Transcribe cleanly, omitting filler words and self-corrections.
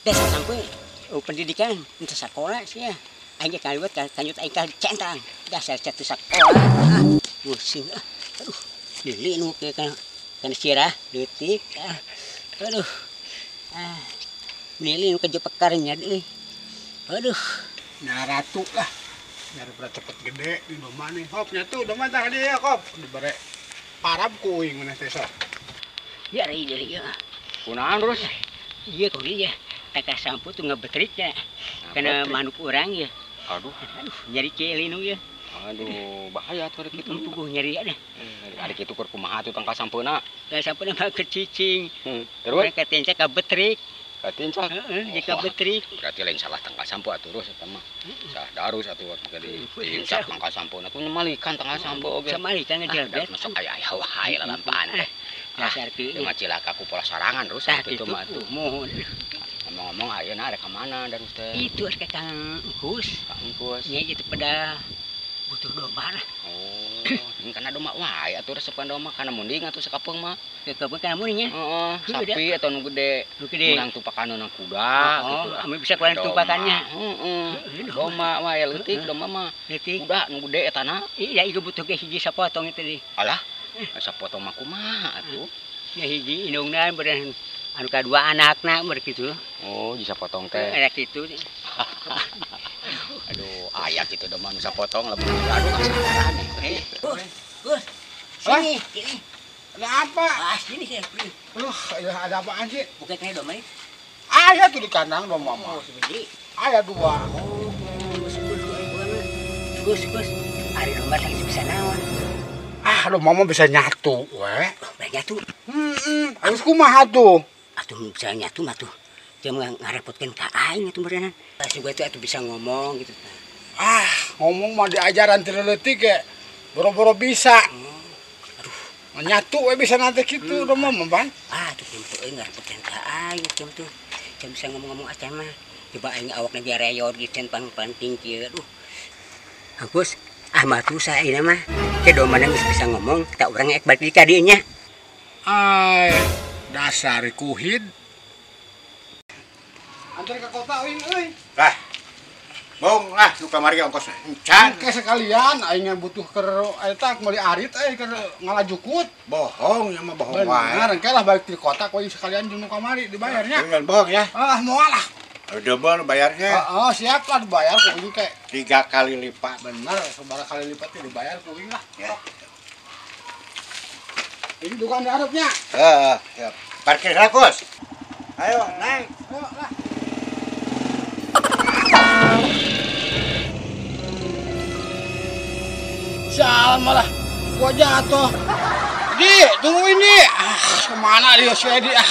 Desa sampai pendidikan untuk sekolah sih ya. Aing kaliwat kanjut aing ka centang. Dasar catu sekolah. Pusing ah. Aduh, lili nu ke kana sirah leutik. Aduh. Ah. Lili nu kejepekarnya deui. Aduh, nah ratu lah. Nyari pernah cepet gede di domba nih. Hop nyatu domba tah dia kop dibere parab ku uing maneh teh sok. Ya ri deui ya. Kunaon terus? Iya kau dia. Taka sampu tuh ngebetriknya. Karena manuk orang ya. Aduh, aduh nyari celinu ya. Aduh, bahaya tuh kitu. Puguh nyari ada. Ari kitu keur kumaha tuh tangkal sampeuna? Tangkal sampeuna mah keur cicing. Terus katincak ka betrik. Katincak. Heeh, jika betrik. Berarti lain salah tangkal sampo atuh terus eta mah. Salah darus atuh make ditincak tangkal sampona tuh nyemalikan tangkal sampo oge. Samalikan ngejelbet. Masuk aya aya wae lalampaan teh. Dasar kieu mah cilaka ku pola sarangan terus kitu mah atuh. Mohon. Ngomong-ngomong ayeuna arek ka mana darus teh? Itu arek ka Kang Engkus. Kang Engkus. Nya itu pada butuh domba lah. Oh, ini kana domba wae atuh resepan domba kana munding atuh sakapeung mah. Sakapeung kana munding nya? Heeh, sapi atau nu gede. Nu gede. Menang tupakan nu kuda oh, gitu. Ame bisa kulan tupakannya. Heeh. Domba wae leutik domba mah. Leutik. Kuda nu gede etana. Iya, ieu butuh ge hiji sapotong itu deui. Alah, sapotong mah kumaha atuh? Nya hiji indungna beureun anu kadua anakna ber kitu. Oh, bisa potong teh. Era kitu. Aduh, aya kitu domba nu sapotong lamun aduh kasaran. Gus, Gus. Sini, sini. Ada apa? Ah, sini sih. Ya ada apaan sih? Bukan kena domba ini. Aya tuh di kandang domba mah. Oh, sebiji. Aya dua. Oh, Gus, Gus. Ari domba teh bisa naon? Ah, domba mah bisa nyatu we. Bisa nyatu. Heeh, harus kumaha tuh? Atuh bisa nyatu mah tuh. Dia ngarepotkeun ka aing atuh beureunan. Asup itu atuh bisa ngomong gitu. Ah, ngomong mah diajaran ti leutik ge. Boro-boro bisa. Aduh, nyatu we bisa nanti kitu domba mah, Bang. Ah, atuh kieu teh ngarepotkeun ka aing kieu tuh. Jam bisa ngomong-ngomong acan mah. Coba aing awakna ge reyot gitu pan-panting kieu. Aduh. Agus, ah mah tuh saena mah. Ke dombana geus bisa ngomong, tak urang ek balik ka dieu nya. Ai, dasar kuhid. Antar ke kota uing euy. Lah. Bong lah nu kamari ongkos encan. Engke sekalian aing butuh keur eta meuli arit euy keur ngalajukut. Bohong ya mah bohong wae. Bener engke lah balik di kota ku aing sekalian jeung nu kamari dibayarnya. Jangan bohong ya. Ah, moal lah. Double bayarnya. Heeh, siap lah dibayar ku aing teh. 3 kali lipat. Bener, sabaraha kali lipat teh dibayar ku aing lah. Ya. Ini tukang diharapnya. Heeh, siap. Parkir lah, Kus. Ayo, naik. Ayo lah. Sial malah gua jatuh. Di, tungguin di. Ah, kemana dia si Edi ah.